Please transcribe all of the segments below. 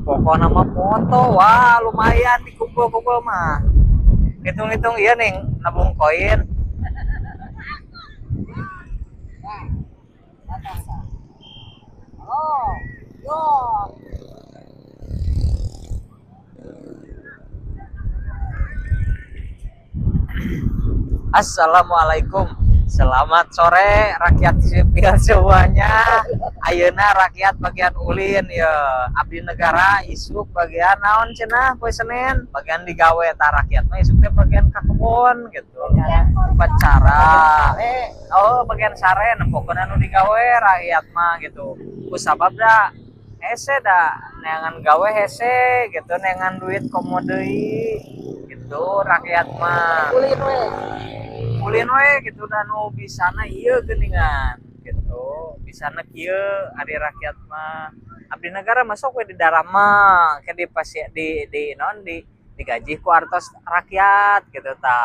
Pokoknya mah foto, wah lumayan dikumpul-kumpul mah. Hitung-hitung iya nih nabung koin. Assalamualaikum, selamat sore rakyat sipil semuanya. Ayeuna rakyat bagian ulin ya, abdi negara isuk bagian naon cenah poe Senin, bagian digawe ta rakyat mah isuk teh bagian ka kebon gitu. Upacara. Oh, bagian sare pokona nu digawe rakyat mah gitu. Ku sabab da hese da neangan gawe hese gitu, neangan duit komo deui gitu rakyat mah. Ulin we. Ulin we gitu da nu bisana ieu geuningan gitu. Bisana kieu ari rakyat mah. Abdi negara masuk we di darama, ke di pasi di naon di digaji ku artos rakyat gitu ta.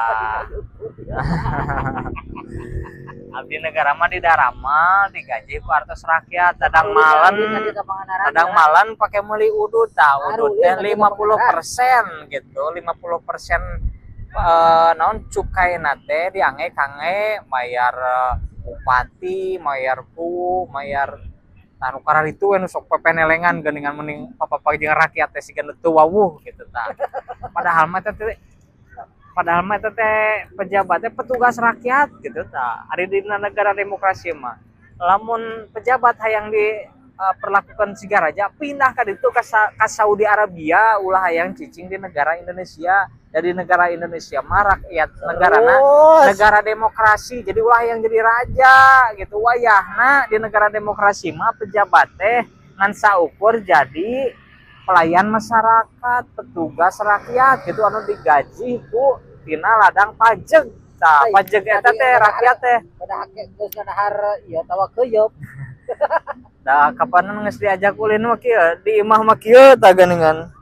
Abdi negara mah di darama digaji ku artos rakyat, dadang malen pakai meuli udud ta, udud teh 50% gitu, 50% naon cukai nate diange kange mayar bupati, mayar ku, mayar tanu kararitu we nu sok pepenelengan geuningan mending papa jeung rakyat teh siga teu wawuh gitu ta. Padahal mah teh pejabatnya petugas rakyat gitu ta. Ari dina negara demokrasi mah lamun pejabat hayang di perlakukan siga raja pindah ka ditu ka Saudi Arabia, ulah hayang cicing di negara Indonesia. Jadi negara Indonesia mah rakyat negarana negara demokrasi, jadi ulah yang jadi raja gitu. Wayahna di negara demokrasi mah pejabat teh ngan saukur jadi pelayan masyarakat, petugas rakyat gitu anu digaji ku tina ladang pajeg. Tah pajeg eta teh rakyat teh pada geus ngadahar ieu tawa keuyeup. Dah kapan geus diajak ulin mah kieu, di imah mah kieu tah geuningan.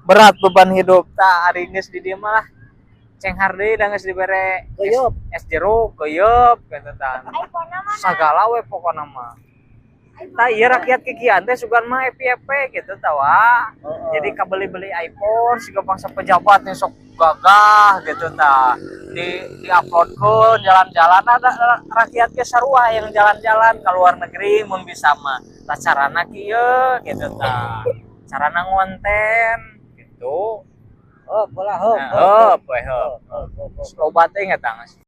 Berat beban hidup tah ari geus di dieu mah lah cenghar deui da geus dibere keuyeup, es jeruk keuyeup gitu tah. Sagala we pokona mah. Tah ieu rakyat kikian teh sugan mah FYP gitu tah wa. Jadi kabeli-beli iPhone siga bangsa pejabat nih sok gagah gitu tah. Di uploadkeun jalan-jalan ada rakyat ge sarua yang jalan-jalan ke luar negeri mun bisa mah. Tah carana kieu gitu tah. Carana ngonten gitu. Oh, bola hop. Hop we hop. Loba teh eta geus.